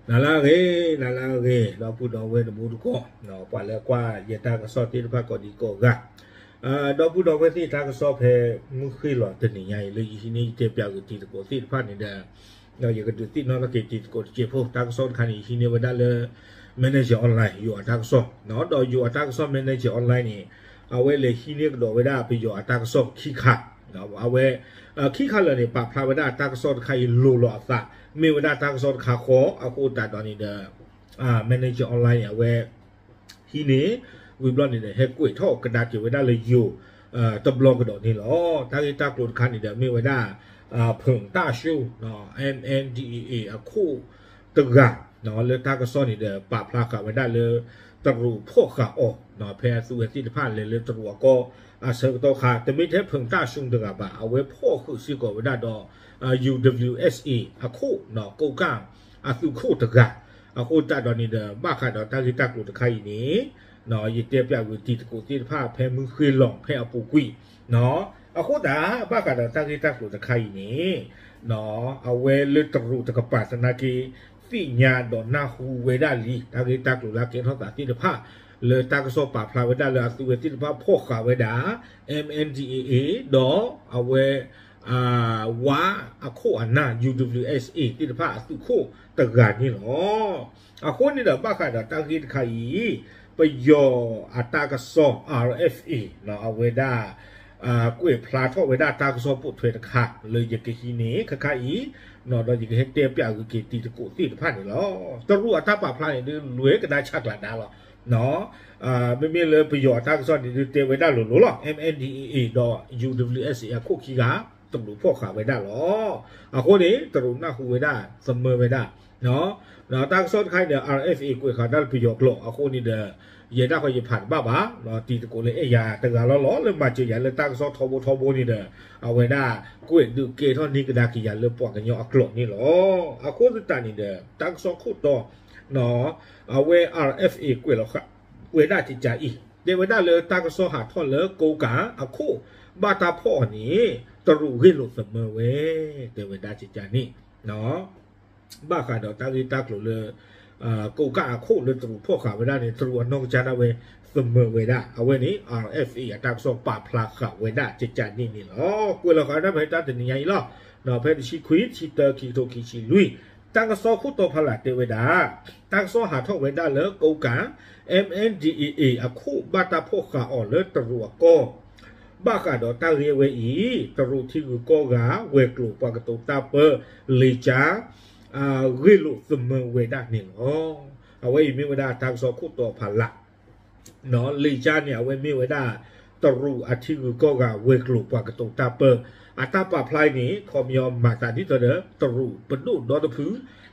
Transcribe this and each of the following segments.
နၤလၢအဂ့ၤ, နၤလၢအဂ့ၤ, ဒီပုၢ်ဒီဝဲၢ်တံၤသကိး, ပှၤလၢကွၢ်ယတၢ်ကစီၣ်သ့ၣ်တဖၣ်ကိးဒံးကိးဂၤ, ဒီပုၢ်ဒီဝဲၢ်သ့ၣ်တၢ်ကစီၣ်ဖဲမုၢ်ဃ့ၢ်လီၤတနံၤညါအံၤ လၢယဟံးန့ၢ်ယတဲပၠးဂ့ၤတံၤသကိးသ့ၣ်တဖၣ်န့ၣ်ဒီး ဒီးယကဒုးသ့ၣ်နီၣ်ထီၣ်က့ၤတံၤသကိးတစဲးဖိ, တၢ်ကစီၣ်တခါန့ၣ် ယဟံးန့ၢ်ဝဲဒၣ်လၢ Manager Online ယိၤအတၢ်ကစီၣ်, ဒီးယိၤအတၢ်ကစီၣ် Manager Online န့ၣ် အဝဲလဲၤဟံးန့ၢ်ကဒီးဝဲဒၣ်ပယီၤအတၢ်ကစီၣ်ခံခါ, အဝဲ ခံခါလၢာ်န့ၣ် ပာ်ဖျါဝဲဒၣ်တၢ်ကစီၣ်တခါအံၤလိၤလီၤအသး, မ့ၢ်ဝဲဒၣ်တၢ်ကစီၣ်တခါဃီ, အဃိသတးဒီးန့ၣ်ဒီး Manager Online န့ၣ် အဝဲ ဟံးန့ၢ် ဝံၤဘျီန့ၣ်ဒီး ဟဲကွဲးထီၣ်ကဒါက့ၤဝဲဒၣ်လၢယိၤ တဘျီကဒီးန့ၣ်လီၤ. တၢ်ဂ့ၢ်တၢ်ကျိၤတခါန့ၣ်ဒီး မ့ၢ်ဝဲဒၣ် ဖုၣ်တၢ်ၡူ M N D A A အခိၣ်တဂၤ လၢတၢ်ကစီၣ်န့ၣ်ဒီး ပာ်ဖျါဃာ်ဝဲဒၣ်လၢ တရူးဖီၣ်ဃာ်အီၤ ဖဲအသုဝဲသ့ၣ်တဖၣ်လဲၤလၢတရူးအကီၢ်အဆၢကတီၢ်ခါ, တမ့ၢ်ထဲဖုၣ်တၢ်ၡူတဂၤဘၣ်, အဝဲဖီၣ်ဃုာ်စ့ၢ်ကီးဝဲဒၣ်ဒီး U W S A အခိၣ် ကိးကၣ်အသုးခိၣ်တဂၤ, အဃိသတးဒီးန့ၣ်ဒီး ဘၣ်ဃးဒီးတၢ်ဂ့ၢ်တၢ်ကျိၤတခါအံၤန့ၣ် ယတဲပၠးဂ့ၤတံၤသကိးသ့ၣ်တဖၣ်ဖဲမုၢ်ဃ့ၢ်လီၤဖဲအပူၤကွံာ်, အဃိသတး ဘၣ်ဃးဒီးတၢ်ဂ့ၢ်တၢ်ကျိၤတခါအံၤန့ၣ် အဝဲလၢတရူးတကပၤသနာ်က့ သ့ၣ်ညါဒီးနၢ်ဟူဝဲဒၣ်လံ တၢ်ဂ့ၢ်တၢ်ကျိၤလၢအကဲထီၣ်သးသ့ၣ်တဖၣ် လၢတၢ်ကစီၣ်ပာ်ဖျါဝဲဒၣ်လၢအသုဝဲသ့ၣ်တဖၣ်ဖီၣ်ဃာ်ဝဲဒၣ် M N D A A ဒီးအဝဲ ဝါအခိၣ်အနၢ် U W S A သ့ၣ်တဖၣ်အသုးခိၣ်တဂၤန့ၣ်လီၤ. အဃိန့ၣ်ဒီး ဘၣ်ဃးဒီးတၢ်ဂ့ၢ်တခါအံၤ ပယီၤအတၢ်ကစီၣ် R F A အဝဲဒၣ် ကွဲးဖျါထီၣ်ဝဲဒၣ်တၢ်ကစီၣ်ပိာ်ထွဲတခါ လၢယကဟံးန့ၢ်ခဲခါအံၤ ဒီးယကဟဲတဲပၠးဂ့ၤက့ၤတံၤသကိးသ့ၣ်တဖၣ်န့ၣ်လီၤ. တရူးအတၢ်ပာ်ဖျါန့ၣ်ဒုး လွဲကဒါဆးကျးဒါလီၤ. မ့မ့ၢ်လၢပယီၤအတၢ်ကစီၣ်န့ၣ်ဒုး တဲဝဲဒၣ်လိၤလိၤလီၤ. M N D A A ဒီး U W S A အခိၣ်ခံဂၤ တရူးဖီၣ်ဃာ်ဝဲဒၣ်လီၤ. အဃိန့ၣ် တရူးနၢ်ဟူဝဲဒၣ် သမၢဝဲဒၣ် ဒီးတၢ်ကစီၣ်တခါအံၤဒီး R F A ကွဲးဃာ်ဒၣ်လၢပယီၤကျိာ်အဃိန့ၣ်ဒီး ယဲဒၣ်ဃီယဖးတဘၣ်ဘၣ်, တံၤသကိးလၢအဲၣ်ယၤတဂၤလီၤလီၤ လၢမၤစၢၤယၤလၢတၢ်ကစီၣ်ထီဘိထီဘိန့ၣ်ဒီး အဝဲဒၣ်ကွဲးဒုးကဲထီၣ်န့ၢ်ကဒါက့ၤယၤလၢပှၤကညီအကျိာ်န့ၣ်လီၤ. အဃိသတးန့ၣ်ဒီး တၢ်ကစီၣ်ခိၣ်တီ အဝဲ R F A ကွဲးလီၤဃာ်ဝဲဒၣ်ကကးအံၤ တဲဝဲဒၣ်လၢတၢ်ကစီၣ်ဟးထီၣ်လၢကိးကၣ်အခိၣ် ဘၣ်တၢ်ဖီၣ်အီၤန့ၣ် တရူးဂ့ၢ်လိာ်သမၢဝဲ တဲဝဲဒၣ်ကကးန့ၣ် ဘၣ်ဃးဒီးတၢ်ဂ့ၢ်တၢ်ကျိၤလၢ ကိးကၣ်အခိၣ်လၢတရူးဖီၣ်ဃာ်ဝဲဒၣ်န့ၣ် တရူးအနီၢ်ကစၢ်ဒၣ်ဝဲ သမၢဝဲဒၣ် အဝဲန့ၣ် R F A အတၢ်ကစီၣ်ပာ်ဖျါဃာ်ဝဲဒၣ်ကကးန့ၣ်န့ၣ်လီၤ. ကွဲးလီၤဃာ်ဒၣ်ဖဲတၢ်တနံၤညါအံၤလီၤ. ဖဲတဆံခွံ တဆံတၢ ခံကထိခံဆံလွံၢ် တၢ်ကစီၣ်ခိၣ်တီဖးလၢ်တဲဝဲဒၣ် တၢ်ကစီၣ်ဟးထီၣ်ဝဲဒၣ်လၢကိးကၣ် M N D A A အခိၣ်ဘၣ်တၢ်ဖီၣ်ဃာ်အီၤလၢတရူးအကီၢ် ဘၣ်ဃးဒီးတၢ်ဂ့ၢ်ဝဲအံၤ တရူးထံဂုၤကီၢ်ဂၤ ဝဲၤကျိၤပှၤကတိၤတၢ်ပၢ လေဆိပ် ဂ့ၢ်လိာ်သမၢဝဲဒၣ်န့ၣ်လီၤ. အဝဲအံၤမ့ၢ်ဝဲဒၣ်တၢ်ကစီၣ်ခိၣ်တီဖးလၢ် လေဆိပ်န့ၣ် အဝဲမ့ၢ်ဝဲဒၣ် တရူးအထံဂုၤကီၢ်ဂၤ ဝဲၤကျိၤပှၤကတိၤတၢ်ပၢ အတၢ်ပာ်ဖျါအံၤန့ၣ် ခီပညီမၤသးဒ်သိးဒီး တရူးပဒိၣ်ဒီတဖု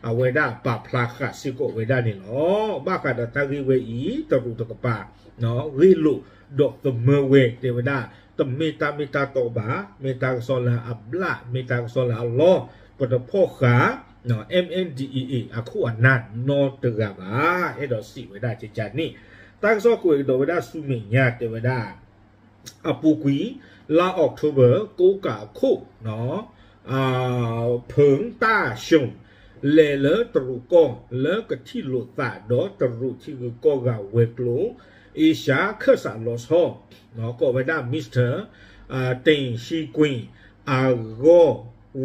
အဝဲဒၣ်ပာ်ဖျါဃာ်စ့ၢ်ကီးဝဲဒၣ်န့ၣ်လီၤ. ဘၣ်ဃးဒီးတၢ်ဂ့ၢ်ဝဲအံၤ တရူးတကပၤ ဂ့ၢ်လိာ်ဒီးသမၢဝဲ တဲဝဲဒၣ် တမ့ၢ်တၢ်မ့ၢ်တၢ်တီဘၣ်, မ့ၢ်တၢ်ကစီၣ်လၢအဘျၣ်, မ့ၢ်တၢ်ကစီၣ်လၢအလီ, ပတဖီၣ်ဃာ် M N D A A အခိၣ်အနၢ်နီတဂၤဘၣ်, အဲၣ်ဒိးစံးဝဲဒၣ်ကကးန့ၣ်, တၢ်ကစီၣ်ကွဲးကဒီးဝဲဒၣ်ဆူမဲာ်ညါတဲဝဲဒၣ် အပူၤကွံာ် လါ October ကိးကၣ်အခိၣ် ဖုၣ်တၢ်ၡူ လဲၤလၢတရူးကီၢ် လၢကထံၣ်လိာ်သးဒီးတရူးထံဂုၤကီၢ်ဂၤဝဲၤကျိၤ အ့ရှါခၢၣ်စးလီၤဆီ ကိးဝဲဒၣ် Mister တ့ၢ်ၡံကွ့ၣ် အဂီၢ်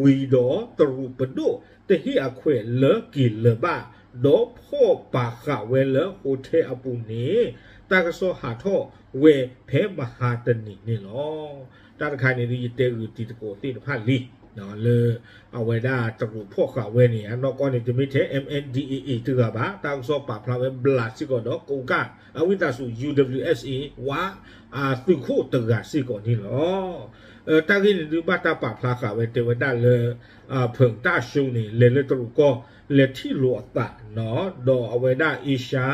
ဝံၤဒီး တရူးပဒိၣ်တဟ့ၣ်အခွဲးလၢက့ၤလၢၤဘၣ် ဒီးဖီၣ်ပာ်ဃာ်ဝဲလၢ hotel အပူၤန့ၣ် တၢ်ကစီၣ်ဟးထီၣ်ဝဲဖဲမဟါတနံၤန့ၣ်လီၤ. တၢ်တခါန့ၣ်ဒုး ယတဲဂုာ်တံၤသကိးသ့ၣ်တဖၣ်လံ လၢအဝဲဒၣ်တရူးဖီၣ်ဃာ်ဝဲန့ၣ် အနီၢ်ကီၢ်န့ၣ် တမ့ၢ်ထဲ M N D A A တဂၤဘၣ်, တၢ်ကစီၣ်ပာ်ဖျါဝဲဘျးစ့ၢ်ကီးဒီးကိးကၣ် အဝံသးစူၤ U W S A ဝါ အသုးခိၣ်တဂၤစ့ၢ်ကီးန့ၣ်လီၤ. တၢ်ဂ့ၢ်န့ၣ်ဒုး ဘၣ်တၢ်ပာ်ဖျါဃာ်ဝဲတဲဝဲဒၣ်လၢ ဖုၣ်တၢ်ၡူန့ၣ် လဲၤလၢတရူးကီၢ် လဲၤထံၣ်လိာ်အသး ဒီးအဝဲဒၣ်အ့ရှါ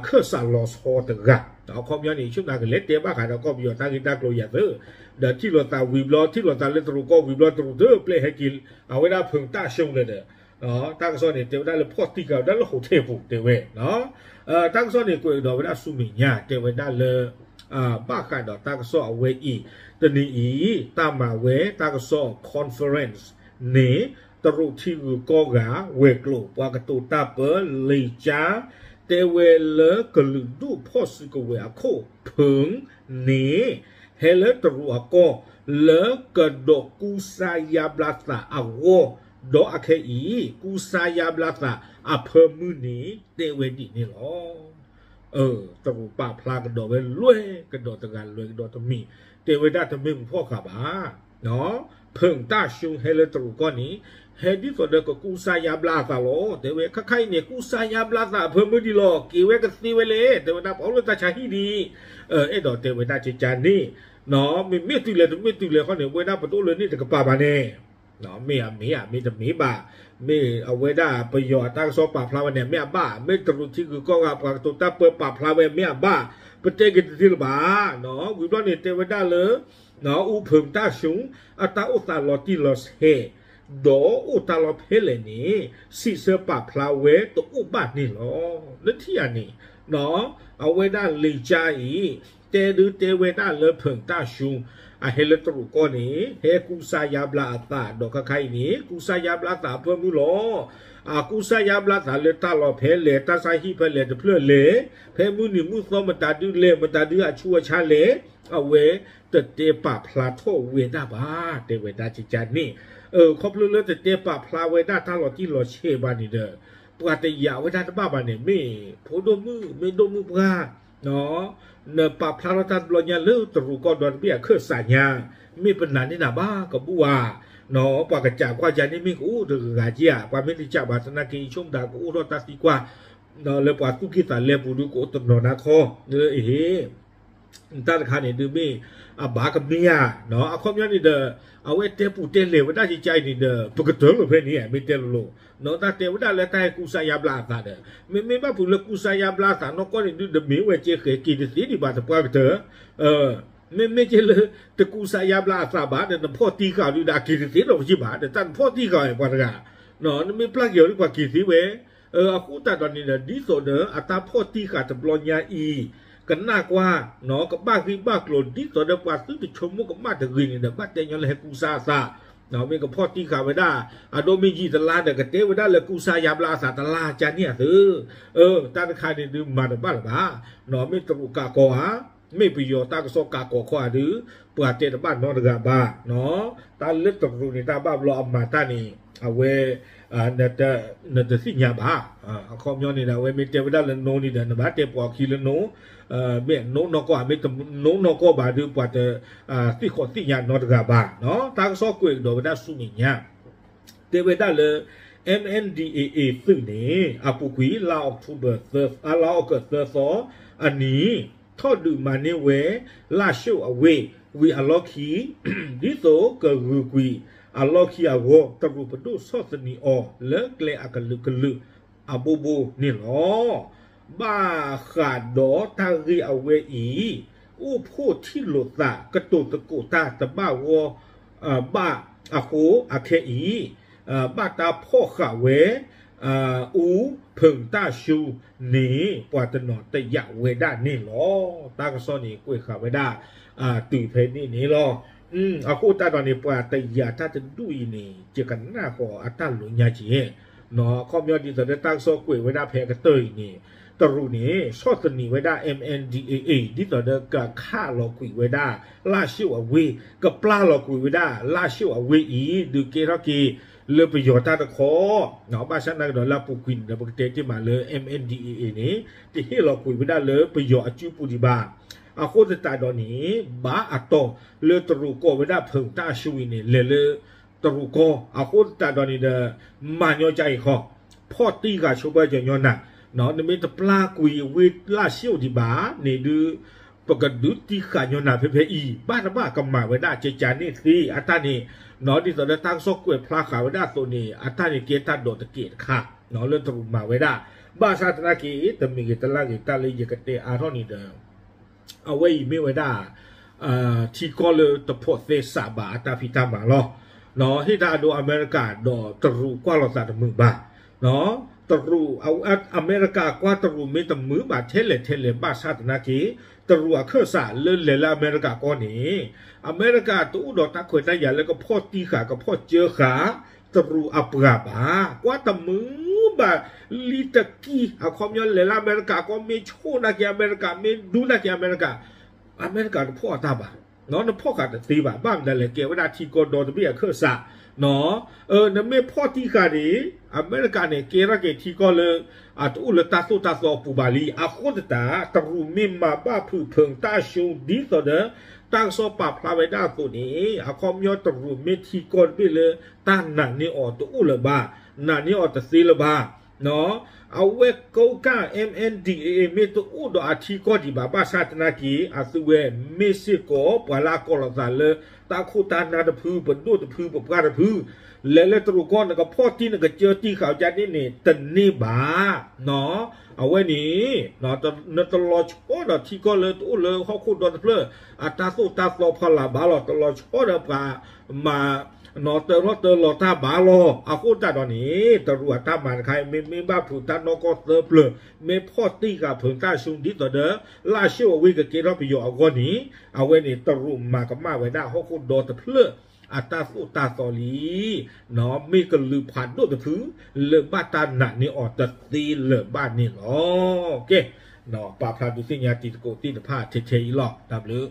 ခၢၣ်စးလီၤဆီတဂၤ အခီပညီန့ၣ် ဆိကမိၣ်ကလဲၤတဲဘၣ်ဃးဒီးကီၢ်ပယီၤတၢ်ဂ့ၢ်တၢ်ကျိၤယၤသ့, ဒီးထံၣ်လိာ်သးဝံၤဘျီ ထံၣ်လိာ်သးလၢတရူးကီၢ်ဝံၤဘျီ တရူးတပျဲဟဲက့ၤ အဝဲဒၣ်ဖုၣ်တၢ်ၡူလဲၣ်ဒီး တၢ်ကစီၣ်န့ၣ် တဲဝဲဒၣ်လၢဖီၣ်တံၢ်ကၤဝဲဒၣ်လၢ hotel ပူၤတဲဝဲ တၢ်ကစီၣ်န့ၣ် ကွဲးကဒီးဝဲဒၣ်ဆူမဲာ်ညါ တဲဝဲဒၣ်လၢ ဘၣ်ဃးဒီးတၢ်ကစီၣ်အဝဲအံၤ တနံၤအံၤ တၢ်မၤဝဲတၢ်ကစီၣ် conference န့ၣ် တရူးထံဂုၤကီၢ်ဂၤဝဲၤကျိၤ ပှၤကတိၤတၢ်ပၢလံာ်ကၠါ တဲဝဲလၢကလုာ်ဒူၣ်ဖီၣ်စုကဝဲၤအခိၣ် ဖုၣ်န့ၣ် ဟဲလၢတရူးအကီၢ် လၢကဒီးကူစါယါဘျါသးအဂီၢ် ဒီးအခဲအံၤ ကူစါယါဘျါသးအဖၢမုၢ်န့ၣ် တဲဝဲဒ်န့ၣ်လီၤ. တရူးပာ်ဖျါကဒီးဝဲလွဲၢ်ကဒီးတဂၤလွဲၢ်ကဒီးတမံၤ, တဲဝဲဒၣ်တမ့ၢ်ပဖီၣ်ဃာ်ဘၣ်. ဖုၣ်တၢ်ၡူဟဲလၢတရူးကီၢ်န့ၣ် ဟဲဒ်သိးဒီးကကူစါယါဘျါအသးလီၤ. တဲဝဲခါခါအံၤန့ၣ် ကူစါယါဘျါသးအဖၢမုၢ်ဒံးလီၤ. က့ၤဝဲကသ့ဝဲလဲၣ်. တဲဝဲဒၣ်ပှၤအိၣ်လၢတၢ်ဆါဟံၣ်ဒံး, အဲၣ်ဒိးတဲဝဲဒၣ်ကကါန့ၣ်, မ့မ့ၢ်တုၤလဲၣ်တမ့ၢ်တုၤလဲၣ်ခီန့ၣ် ဝဲဒၣ်ပတအိၣ်လၢန့ၣ်တကပၤဘၣ်န့ၣ် မ့ၢ်အမ့ၢ်ဧါ မ့ၢ်တမ့ၢ်ဘၣ်, မ့ၢ်အဝဲဒၣ်ပယီၤအတၢ်ကစီၣ်ပာ်ဖျါဝဲန့ၣ် မ့ၢ်အဘၣ်, မ့ၢ်တရူးထံဂုၤကီၢ်ဂၤ ပှၤကတိၤတၢ်ပၢပာ်ဖျါဝဲ မ့ၢ်အဘၣ်, ပတဲက့ၤတသ့လၢၤဘၣ်. ဝံၤဘျီန့ၣ် တဲဝဲဒၣ်လၢ အူဖုၣ်တၢ်ၡူ အတၢ်အိၣ်သးလီၤတံၢ်လီၤဆဲး ဒီးအိၣ်တၢ်လီၢ်ဖဲလဲၣ်န့ၣ် စံးဆၢပာ်ဖျါဝဲတအိၣ်ဘၣ်န့ၣ်လီၤ. လၢထံၣ်ဧါန့ၣ် အဝဲဒၣ်လံာ်ကၠါအံၤ တဲဒုတဲဝဲဒၣ်လၢဖုၣ်တၢ်ၡူ အဟဲလၢတရူးကီၢ်န့ၣ် ဟဲကူစါယါဘျါအသး ဒီးခါခါအံၤန့ၣ် ကူစါယါဘျါသးအဖၢမုၢ်လီၤ. အကူစါယါဘျါသးလၢတၢ်လီၢ်ဖဲလဲၣ် တၢ်ဆါဟံၣ်ဖဲလဲၣ်တဖျၢၣ်လဲၣ်, ဖဲမုၢ်နံၤမုၢ်သီမတၤဒုလဲၣ် မတၤဒုအဆူအဆါလဲၣ်, အဝဲတတဲပာ်ဖျါထီၣ်ဝဲဒၣ်ဘၣ် တဲဝဲဒၣ်ကကါန့ၣ်. ခီဖျိလၢတတဲပာ်ဖျါဝဲဒၣ်တၢ်လီၤတံၢ်လီၤဆဲးဘၣ်န့ၣ်ဒီး ပှၤတယာ်ဝဲဒၣ်တဘၣ်ဘၣ်န့ၣ် မ့ၢ်ဖိဒိၣ်မုၣ် မ့ၢ်ဒိၣ်မုၣ်ပှၢ် နပာ်ဖျါထီၣ်တၢ်တဘျီညါလၢတရူးကီၢ်ဒီတဘ့ၣ်အခၢၣ်စးညါ, မ့ၢ်ပနာ်န့ၢ်နၤဘၣ်ကဘူၣ်ဧါ, ပှၤကစးကွၢ်ယၤန့ၣ်မ့ၢ်ကအိၣ်တဂၤက့ဧါ, ပှၤမ့ၢ်တစးဘၣ်သနာ်က့ ဆိကမိၣ်တၢ်ကအိၣ်ထီၣ်တၢ်သံကွၢ် လၢပှၤသူၣ်ကံၢ်သးလဲပူၤဒုကအိၣ်တနီၤနါခီ, အ့ တၢ်တခါန့ၣ်ဒုမ့ၢ်အဘၣ်ကမ့ၢ်ဧါ, အခီပညီန့ၣ်ဒီး အဝဲတဲပူၤတဲလဲၤဝဲဒၣ်ကကါအံၤန့ၣ်ဒီး ပကတၢၢ်လိာ်ဖဲန့ၣ် မ့ၢ်တဲလိၤလိၤ, တၢ်တဲဝဲဒၣ်လၢတၢ်ဟဲကူစါယါဘျါအသးဒီး မ့မ့ၢ်ဘၣ်ဖုးလၢကူစါယါဘျါအသးနီၢ်ကီၢ်န့ၣ်ဒု တမ့ၢ်ဝဲကဲဃဲၤက့ၤတသ့ဒံးဘၣ်တပှၢ်ကတၢၢ် မ့မ့ၢ်ကဲလၢ တကူစါယါဘျါအသးဘၣ်ဒီး နဖီၣ်တံၢ်ဃာ်အီၤဒုဒီး အက့ၤတသ့ဒီးပစံးဘၣ်ဒီး တၢ်နဖီၣ်တံၢ်ဃာ်အီၤပှၤတဂၤ, နမ့ၢ်ပျၢ်က့ၤအီၤဒုပှၤက့ၤသ့ဝဲ, အဃိသတးဒီးန့ၣ်ဒီး ဒ်သိးဒီး အတၢ်ဖီၣ်တံၢ်ဃာ်တဘျီညါအံၤ ကနၣ်ကွၢ် ကဘၣ်ဂ့ၢ်ဘၣ်ကျိၤ ဒ်သိးဒီးပှၤသုတဆိကမိၣ်ကမၣ်တဂ့ၤန့ၣ်ဒီး ဘၣ်တဲညီလၢဟဲကူစါအသး မ့ၢ်ကဖီၣ်တံၢ်ဃာ်ဝဲဒၣ် အဒိမ့ၢ်ယံာ်တလါဒီး ကတဲဝဲဒၣ်လၢကူစါယါဘျါအသးတလါကန့ၢ်အသု, တၢ်တခါန့ၣ်ဒုမၤတဘၣ်လၢၤဘၣ်, မ့ၢ်တရူးကးကီၤဧါ, မ့ၢ်ပယီၤတၢ်ကစီၣ်ကးကီၤခီဧါဒု, ပှၤတဲတဘၣ်နီတဂၤဘၣ်, တၢ်လၢတရူးန့ၣ် တၢ်ဘၣ်ဘျီအမၤတၢ်န့ၣ် အဝဲ နတသ့ၣ်ညါဘၣ်, အခီပညီန့ၣ်ဒီး အဝဲမ့ၢ်တဲဝဲဒၣ်လၢနိန့ၣ်ဒီး နဘၣ်တဲပိာ်အခံလၢနိ, မ့ၢ်နိနီၢ်ကီၢ် မ့ၢ်တနိနီၢ်ကီၢ်ဘၣ်ဒု ပှၤတသ့ၣ်ဃီၣ်သ့ၣ်ညါနီတဂၤဘၣ်, တၢ်ကစီၣ်ကွဲးကဒီးဝဲဒၣ်ဆူမဲာ်ညါ တဲဝဲဒၣ်လၢ M N D A A သုးန့ၣ် အပူၤကွံာ် လါအီးကထိဘၢၣ် လါအီကူးသၢသီအနံၤ ထီၣ်ဒုးမၤန့ၢ်ဝဲ လၢၡိၣ်အဝ့ၢ် ဝံၤအလီၢ်ခံ ဒ်သိးကဂုာ်ကွံာ်အလီၢ်ခံအဂီၢ် တရူးပဒိၣ်ဆီၣ်သနံးအီၤလၢကျဲအကလုာ်ကလုာ်အဘိဘိန့ၣ်လီၤ. ဘၣ်ဃးဒီးတၢ်ဂ့ၢ်အဝဲအံၤ အိၣ်ဖှိၣ်ထံၣ်လိာ်သး ကတိၤသကိးတၢ်တဘၣ်ဂီၢ် ဘၣ်အဃိအခဲအံၤ ဘၣ်တၢ်ဖီၣ်ဃာ်ဝဲ အူဖုၣ်တၢ်ၡူန့ၣ် ပှၤတနီၤတယာ်ဝဲဒၣ်န့ၣ်လီၤ. တၢ်ကစီၣ်န့ၣ်ကွဲးဃာ်ဝဲဒၣ် တုၤဖဲန့ၣ်န့ၣ်လီၤ. အဃိသတးဒီးန့ၣ် ပှၤတယာ်တၢ်တဒူၣ်အံၤန့ၣ် ယကနၣ်ဃီၤအတၢ်လိၤညါက့ၤ အခီပညီဒ်သိးဒီးတၢ်ကစီၣ်ကွဲးဝဲဒၣ်ဖဲအကတၢၢ်အံၤန့ၣ် တရူးန့ၣ် ဆီၣ်သနံးဝဲဒၣ် M N D A A ဒ်သိးဒီးကခးလီၤကွံာ်ဝဲဒၣ် လၢၡိၣ်အဝ့ၢ် ကပျၢ်လီၤကွံာ်ဝဲဒၣ် လၢၡိၣ်အဝ့ၢ်အံၤ ဒုးကဲထီၣ်က့ၤလၢပယီၤတၢ်တခီ ဘၣ်ဆၣ်သနာ်က့ဒီးလၢအပူၤကွံာ်န့ၣ်ဒီး ပကတဲတ့ၢ်မးလၢ M N D A A န့ၣ် တဟ့ၣ်လီၤကွံာ်ဝဲဒၣ်လၢပယီၤအစုပူၤဒံးဘၣ်. အဃိသတးဒီးန့ၣ် ဘၣ်အတီၢ်လၢတရူးကိးဝဲဒၣ်ဖုၣ်တၢ်ၡူအံၤန့ၣ် လဲၤလၢတရူးကီၢ် အဃိသတးဒီးန့ၣ်ဒီး မၤညီကါအံၤဃီ ဖီၣ်တံၢ်ဃာ်ဆိပှဲၤကညီနၤ, နမ့ၢ်တပျၢ်ကွံာ်ဝ့ၢ်လၢၡိၣ်ဒံးဘၣ်န့ၣ်ဒုး ပကဒုးတံၢ်ဃာ်ညီနၤဖဲဖဲအံၤ ဘၣ်တဘၣ်ကမၤဝဲဒၣ်ကကါန့ၣ်သ့ အတၢ်န့ၣ် ဒ်သိးဒီးတၢ်ကစီၣ်ကွဲးဖျါဃာ်ဝဲဒၣ်အသိးန့ၣ် အတၢ်န့ၣ်ကဲတၢ်ဒိးတကဲးတခါ လၢတရူးမၤဝဲဒၣ် ဘၣ်ဆၣ်သနာ်က့ တမံၤဂ့ၤတလါဂ့ၤ တၢ်လၢယကတဲအါထီၣ်န့ၣ်ဒီး အဝဲအံၤမ့ၢ်ဝဲဒၣ် ထံကီၢ်လၢတဖိးသဲစးဘၣ်အတၢ်ဖံးတၢ်မၤလီၤ. ဟ့ၣ်တၢ်အဒိအမဲရကၤဒီးတရူးကွၢ်လိာ်သးတမုာ်ဘၣ်. တရူး အမဲရကၤကွၢ်တရူးမ့ၢ်တမုာ်ဘၣ်ထဲလဲၣ်ထဲလဲၣ်ဘၣ်ဆၣ်သနာ်က့ တရူးအခၢၣ်စးလၢလဲၤလၢအမဲရကၤကီၢ်န့ၣ် အမဲရကၤတအိၣ်ဒီးတၢ်ခွဲးတၢ်ယာ်လၢကဖီၣ်တံၢ်ဃာ် ကဖီၣ်ကၢဃာ် တရူးအပှၤဘၣ်, ကွၢ်တမုာ်ဘၣ်လံတက့ၢ်. အခီပညီလဲၤလၢအမဲရကၤကီၢ် မ့ၢ်ဆိၣ်နာ်က့ၤအမဲရကၤ, မ့ၢ်ဒူနာ်က့ၤအမဲရကၤ, အမဲရကၤတဖီၣ်အတၢ်ဘၣ်, နဖီၣ်ဃာ်တသ့ဘၣ်. ဘၣ်မနုၤလဲၣ်, ကဲဝဲဒၣ်ထံကီၢ်ဒီတဘ့ၣ်အခၢၣ်စး, နမ့ၢ်ဖီၣ်တံၢ်ဃာ်န့ၣ် အမဲရကၤန့ၣ် ကဲထီၣ်က့ၤထံကီၢ်လၢ အတအိၣ်လၢတၢ်သိၣ်တၢ်သီအပူၤဘၣ်လံ. အဃိသတး တရူးမ့ၢ်မၤဘၣ်ဖုးဖုးတၢ်ဆူဒ်သိးဒီး တၢ်ကစီၣ်ပာ်ဖျါဝဲဒၣ်အသိးန့ၣ် အခီပညီတရူးမ့ၢ်ထံကီၢ်တဘ့ၣ်လၢ တၢ်နာ်န့ၢ်အီၤတအိၣ်လၢၤဘၣ်, နာ်န့ၢ်အီၤတသ့လၢၤဘၣ်. အဝဲကိးကၢ် M N D A A မ့ၢ်တအိၣ်ဒီးအထံကီၢ်ဒံးဘၣ် ဘၣ်ဆၣ်သနာ်က့ အသုဝဲမ့ၢ်စ့ၢ်ကီးပှၤလၢအကိးလီၤသးလၢ တၢ်ခိၣ်တၢ်နၢ်တဖု, ပဒိၣ်တဖု, ပပှၢ်တဖု, လဲၤလၢတရူးကီၢ် နကဖီၣ်တံၢ်နကစၢတံၢ်ဃာ်အီၤဒ်န့ၣ်န့ၣ် တန့ၢ်ဘၣ်. အဝဲန့ၣ် နတလီၤဆီဒီးထံကီၢ်လၢတအိၣ်လၢဟီၣ်ခိၣ်ဒီတဖျၢၣ် အတၢ်သိၣ်တၢ်သီဖီလာ်ဘၣ်လီၤ. တလီၤဆီဒီးပှၤမၤ တၢ်လီၢ်တၢ်လီၤတၢ်ဘၣ်လီၤ. အဃိသတးဒီးန့ၣ် တရူးအတၢ်မၤတခါအံၤ မ့မ့ၢ်ဘၣ်ဖုးတၢ်နီၢ်ကီၢ်သၢဖျၢၣ်, မ့ၢ်ဖီၣ်တံၢ်ဃာ်ဖုးတၢ်ဆူဒ်သိးဒီး လၢၡိၣ်အဝ့ၢ်ကကဲထီၣ်ပယီၤအဂီၢ်န့ၣ် အဝဲန့ၣ်တရူးမၤကမၣ်ဝဲဒၣ်ဟီၣ်ခိၣ်ဒီတဖျၢၣ် အတၢ်သိၣ်တၢ်သီလံ. မ့ၢ်ကလုာ်ဖးဒိၣ်တဖု လၢဘၣ်တၢ်နာ်န့ၢ်အီၤတသ့လၢၤဘၣ်န့ၣ်လီၤ. ကဲ, ပာ်ဖျါဒုးသ့ၣ်ညါတံၤသကိးသ့ၣ်တဖၣ်ထဲထဲအံၤလီၤ. တၢ်ဘျုး